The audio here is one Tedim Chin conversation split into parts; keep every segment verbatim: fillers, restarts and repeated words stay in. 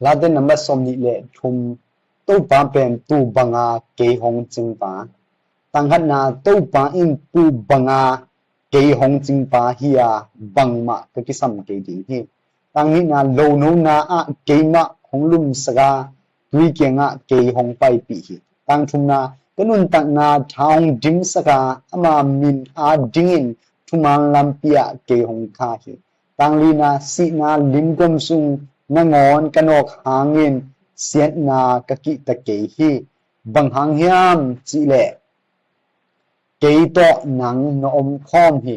Late nambat sawm nih le thum. Topa pen tuu banga kei hong cingpa. Tang khatna, Topa in tuu banga kei hong cingpa hi a, bangmah ka kisam kei ding hi. Tang nihna, lonona ah keimah hong lumsak a, tui kiangah kei hong paipih hi. Tang thumna, ka nuntakna tha hong dimsak a, ama min adingin thuman lampi ah kei hong kha hi. Tang lina, sihna limgom sung nangawn ka nawk hangin siatna ka kihta kei hi. Bang hang hiam cihleh kei tawh nang na om khawm hi.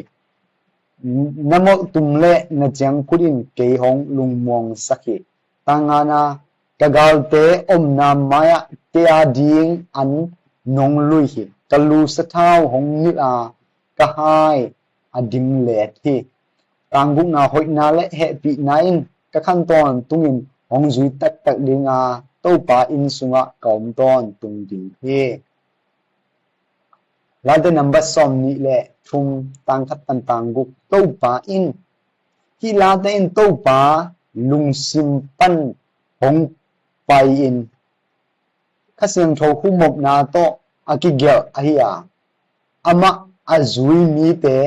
Na molhtum le na ciangkhut in kei hong lungmuangsak hi. Tang ngana, ka galte omna mai-ah kei ading an nong lui hi. Ka lu sathau hong ngilh a, ka hai a dim let hi. Tang gukna, hoihna le hehpihna in ka khan tawntungin hong zui taktak ding a, Topa inn sungah ka om tawntung ding hi. Late nambat sawm nih le thum, tang khat pan tang guk. Topa in, hih late in Topa lungsim pan hong pai-in Kha Siangtho humopna tawh a kigelh ahi a, amah a zui mite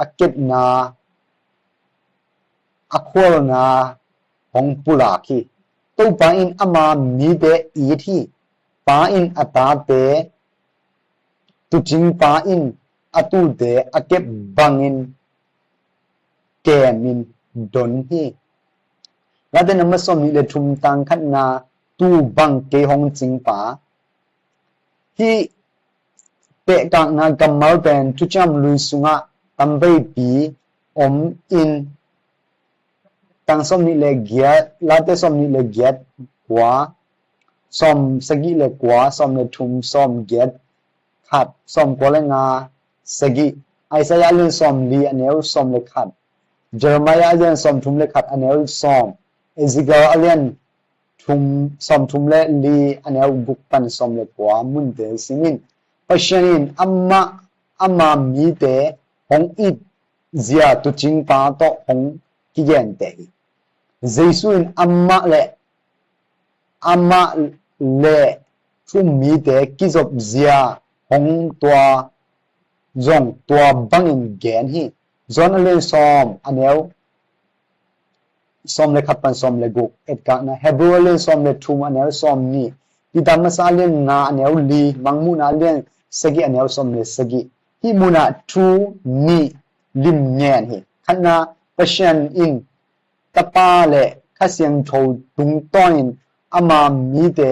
a kepna, a khualna hong pulak hi. Topa in ama mite it hi. Pa in a tate, tuucingpa in a tuute a kep bangin kemin don hi. Late nambat sawm nih le thum, tang khatna, tuu bang kei hong cingpa. Hih pehkakna kammal pen thuciam lui sungah tamveipi om in, tang sawm nih le giat, Late sawm nih le giat, kua, sawm sagih le kua, sawm le thum, sawm giat, khat, sawm kua le nga, sagih, Isaiah a lian sawm li a neu sawm le khat, Jeremiah a lian sawm thum le khat a neu sawm, Ezekiel a lian thum, sawm thum le li a neu guk pan sawm le kua munte simin, Pasian in amah, ama mite hong it zia tuucingpa tawh hong kigenteh hi. Jesu in amah le, amah le thu-um mite kizop zia hong tua zong tua bangin gen hi. John a lian sawm a neu sawm le khat pan sawm le guk, etkakna, Hebrew a lian sawm le thum a neu sawm nih, Peter masa a lian nga a neu li, Mangmuhna a lian sagih a neu sawm le sagih. Hih munah thu nih lim ngen hi. Khatna, Pasian in Tapa le Kha Siangtho tungtawnin ama mite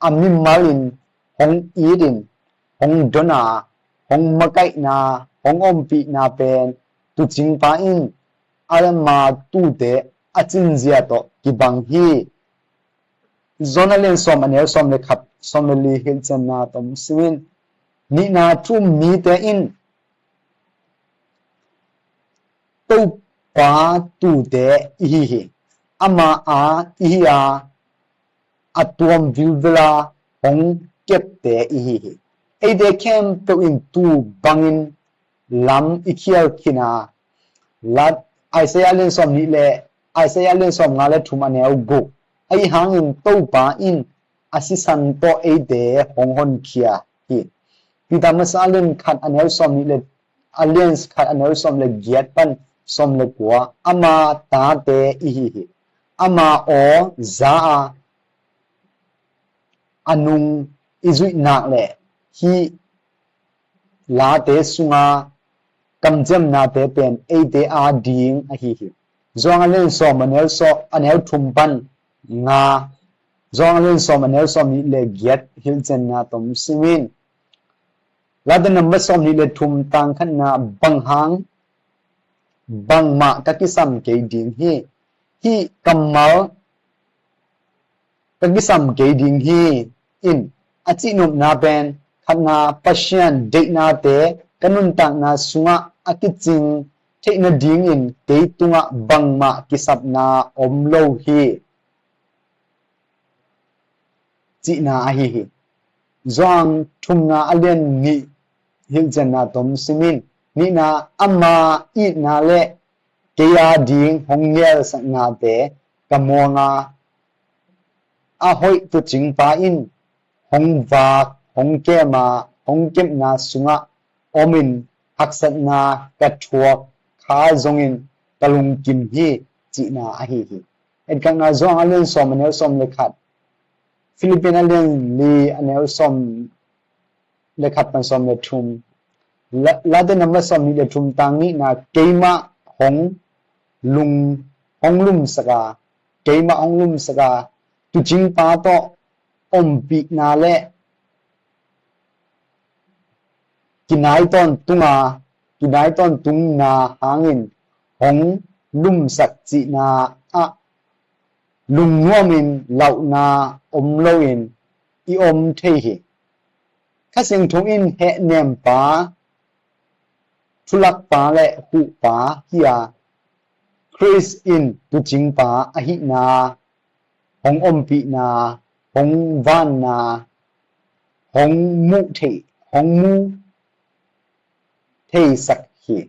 a mimal in hong it in, hong don a, hong makaihna, hong ompihna pen tuucingpa in ama tuute a cinzia tawh kibang hi. John a lian sawm a neu sawm le khat, sawm le li hilhcianna tom simin, nihna, thu-um mite in Topa tuute i hi hi. Ama a i hi a, a tuam vilvela hong kepte i hi hi. Eite khempeuh in tuu bangin lam i khial khin a, Late, Isaiah a lian sawm nih le, Isaiah a lian sawm nga le thum a neu guk. Ahi hangin Topa in a sisan tawh eite hong honkhia hi. Peter masa a lian khat a neu sawm nih le, a lian khat a neu sawm le giat pan sawm le kua, ama tate i hi hi. Ama aw za a, a nung i zuih nak le hih late sunga kamciamnate pen eite ading ahi hi. John a lian sawm a neu sawm, a neu thum pan nga, John a lian sawm a neu sawm nih le giat hilhcianna tom simin, Late nambat sawm nih le thum, tang khatna, bang hang, bangmah ka kisam kei ding hi. Hih kammal ka kisam kei ding hi in a cihnopna pen, khatna, Pasian deihnate ka nuntakna sungah a kicing theih nadingin kei tungah bangmah kisapna om lo hi, cihna ahi hi. Johan thumna a lian nih hilhcianna tom simin, nihna, ama itna le kei ading hong ngelsaknate ka muang a, a hoih tuucingpa in hong vak, hong kem a, hong kepna sungah omin haksatna ka thuak kha zongin ka lungkim hi, cihna ahi hi. Etkakna Johan a lian sawm a neu sawm le khat, Philippi a lian li a neu sawm le khat pan sawm le thum, La-, Late number sawm nih le thum tang nihna, keimah hong lung, hong lumsak a, keimah hong lumsak a, tuucingpa tawh ompihna le kinai tawntunga, kinai tawntungna hangin hong lumsak cihna ah lungnuamin lauhna om loin i om thei hi. Kha Siangtho in hehnempa, thulakpa le huhpa hi a, Khrist in tuucingpa ahihna hong ompihna, hong vanna, hong muh thei, hong mu theisak hi.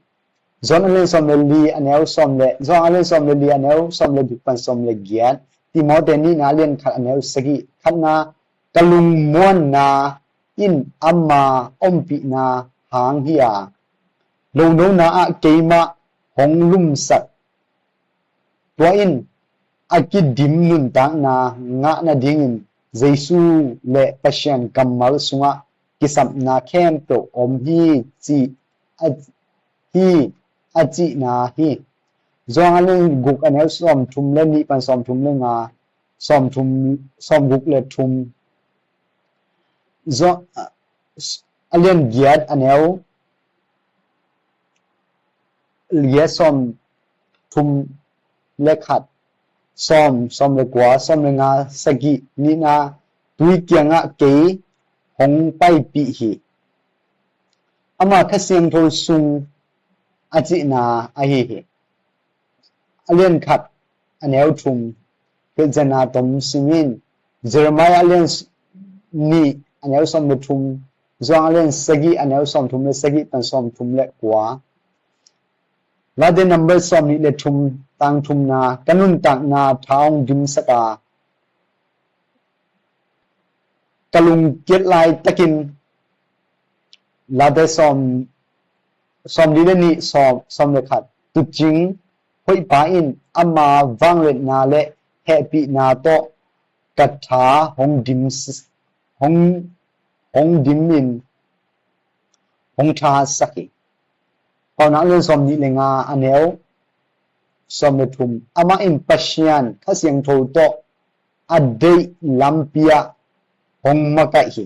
Johan a lian sawm le li a neu sawm le, Johan a lian sawm le li a neu sawm le guk pan sawm le giat, Timote nihna a lian khat a neu sagih, khatna, ka lungmuanna in ama ompihna hang hi a, lonona ah keimah hong lumsak, tua in a kidim nuntakna ngah nadingin Jesu le Pasian kammal sungah kisapna khempeuh om hi, ci a, hi, a cihna hi. Johan a lian guk a neu sawm thum le nih pan sawm thum le nga, sawm thum, sawm guk le thum. Johan a lian giat a neu giat sawm thum le khat, sawm, sawm le kua, sawm le nga, sagih, nihna, tui kiangah kei hong paipih hi. Ama Kha Siangtho sung a cihna ahi hi. A lian khat a neu thum, Pilzena tom simin, Jeremiah a lian s-, nih a neu sawm le thum, Johan a lian sagih a neu sawm thum le sagih pan sawm thum le kua. Late number sawm nih le thum tang thumna, ka nuntakna tha hong dimsak a, ka lungkiat laitakin, Late sawm, sawm li le nih, sawm, sawm le khat, tuucing hoihpa in ama vangliatna le hehpihna tawh ka tha hong dim s-, hong, hong dim in, hong thasak hi. Paunak lian sawm nih le nga a neu sawm le thum, amah in Pasian Kha Siangtho tawh a deih lampi ah hong makaih hi.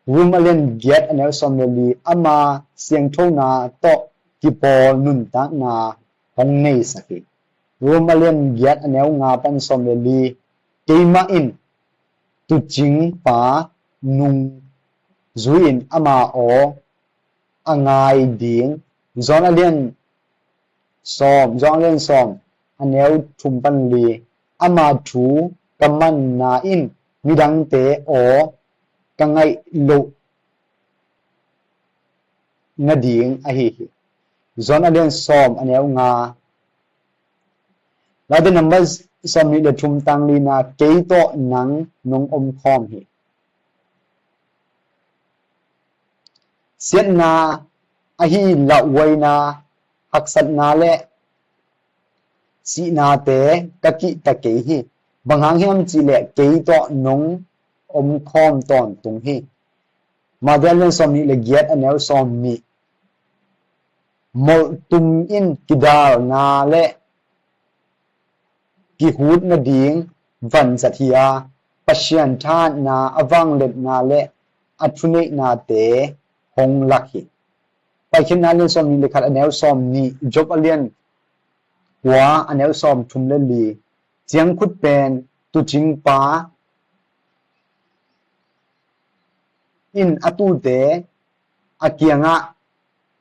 Rom a lian giat a neu sawm le li, ama siangthona tawh kipawl nuntakna hong neisak hi. Rom a lian giat a neu nga pan sawm le li, keimah in tuucingpa nung zui-in ama aw a ngai ding. Johan a lian sawm, Johan a lian sawm a neu thum pan li, ama thu ka manna in midangte aw ka ngaih loh nading ahi hi. Johan a lian sawm a neu nga. Late number sawm nih le thum tang lina, kei tawh nang nong omkhawm hi. Siatna ahi lauhuaina, haksatna le sihnate ka kihta kei hi. Bang hang hiam cihleh kei tawh nong omkhawm tawntung hi. Mate a lian sawm nih le giat a neu sawm nih. Molhtum in kidalna le kihut nading vanzat hi a, Pasian thahatna, a vangliatna le a thuneihnate hong lak hi. Paikhiatna a lian sawm nih le khat a neu sawm nih, Job a lian kua a neu sawm thum le li. Ciangkhut pen tuucingpa in a tuute a kiangah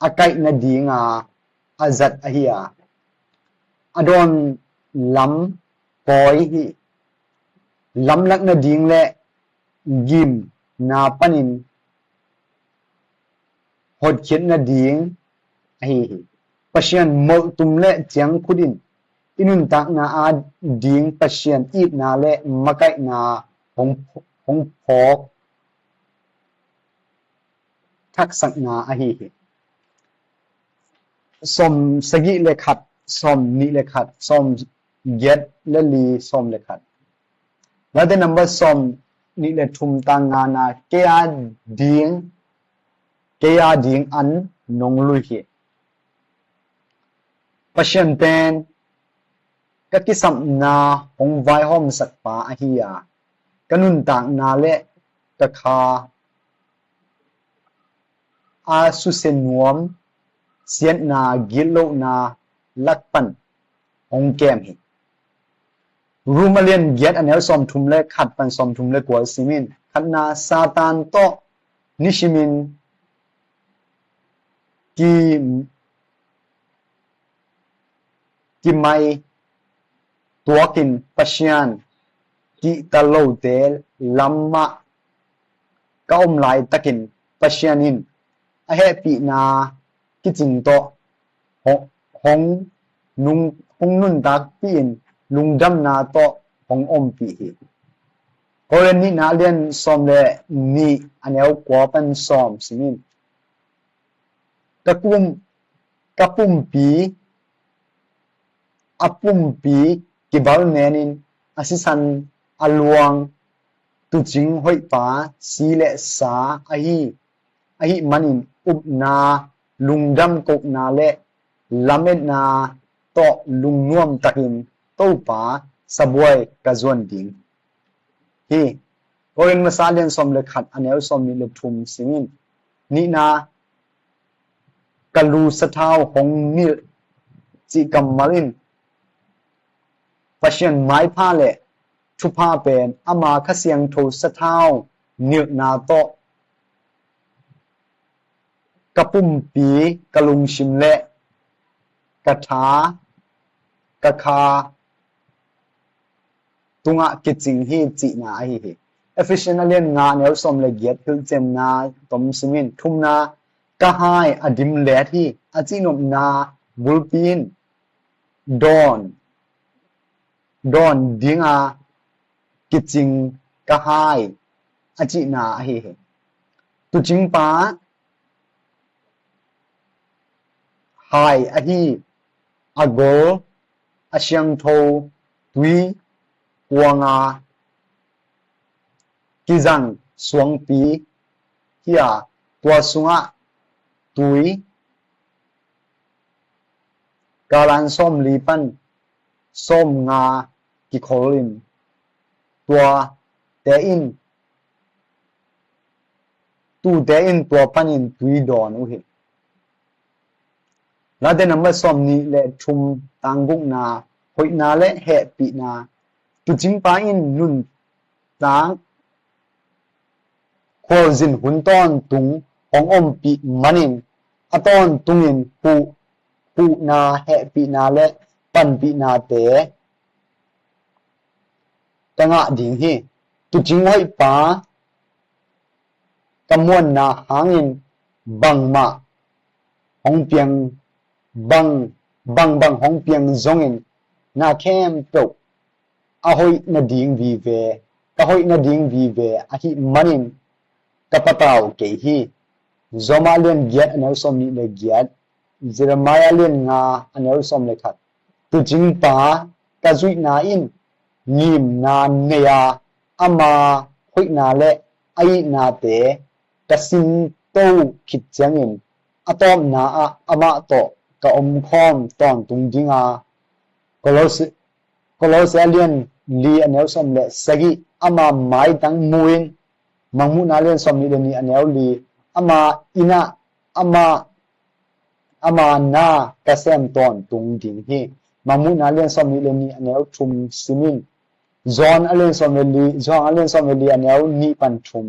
a kaih nadinga a zat ahi a, a dawn lam kawi hi. Lamlak nading le gimna panin hotkhiat nading ahi hi. Pasian molhtum le ciangkhut in i nuntakna a ding Pasian itna le makaihna hong, hong phawk thaksakna ahi hi. Sawm sagih le khat, sawm nih le khat, sawm giat le li, sawm le khat. Late number sawm nih le thum tang ngana, kei a ding, kei a ding an nong lui hi. Pasian pen ka kisapna hong vaihawmsakpa ahi a, ka nuntakna le ka kha a susia nuam, siatna, gitlohna lak pan hong kem hi. Rom a lian giat a neu sawm thum le khat pan sawm thum le kua sim in, khatna, Satan tawh nisimin ki, kimai tuakin Pasian kihta lote lamah ka om laitakin Pasian in a hehpihna kicing tawh hong, hong, nung, hong nuntakpih in lungdamna tawh hong ompih hi. Korin nihna lian sawm le nih a neu kua pan sawm sim in, ka kum, ka pumpi, a pumpi kival nenin a sisan a luang tuucing hoihpa si le sa ahi, ahi manin upna, lungdam kohna le lametna tawh lungnuam takin Topa sabuai ka zuan ding hi. Korin masa lian sawm le khat a neu sawm nih le thum sim in, nihna, ka lu sathau hong nilh cih kammal in Pasian maipha le thupha pen ama Kha Siangtho sathau nilhna tawh ka pumpi, ka lungsim le ka tha, ka kha tungah kicing hi cihna ahi hi. Ephesian a lian nga a neu sawm le giat hilhcianna tom sim in, thumna, ka hai a dim let hi, a cihnopna bulpi in dawn, dawn dinga kicing ka hai a cihna ahi hi. Tuucingpa hai ahi, a gol a siangtho tui kuanga kizang suangpi hi a, tua sungah tui galan sawmli pan sawmnga kikhol in, tuate in, tuute in tua panin tui dawn uh hi. Late number sawm nih le thum tang gukna, hoihna le hehpihna. Tuucingpa in nuntak khualzin hun tawntung hong ompih manin a tawntungin huh, huhna, hehpihna le panpihnate ka ngah ding hi. Tuucing hoihpa ka muanna hangin bangmah hong piang, bang, bangbang hong piang zongin na khempeuh a hoih nading vive, ka hoih nading vive ahih manin ka patau kei hi. Roma lian giat a neu sawm nih le giat, Jeremiah lian nga a neu sawm le khat. Tuucingpa ka zuihna in ngimna nei a, ama hoihna le a itnate ka sinto khit ciangin a tawpna ah amah tawh ka omkhawm tawntung ding a, Kolose, Kolose a lian li a neu sawm le sagih, ama maitang mu-in, Mangmuhna lian sawm nih le nih a neu li, ama inn ah ama, ama na ka sem tawntung ding hi. Mangmuhna lian sawm nih le nih a neu thum sim in, John a lian sawm le li, John a lian sawm le li a neu nih pan thum.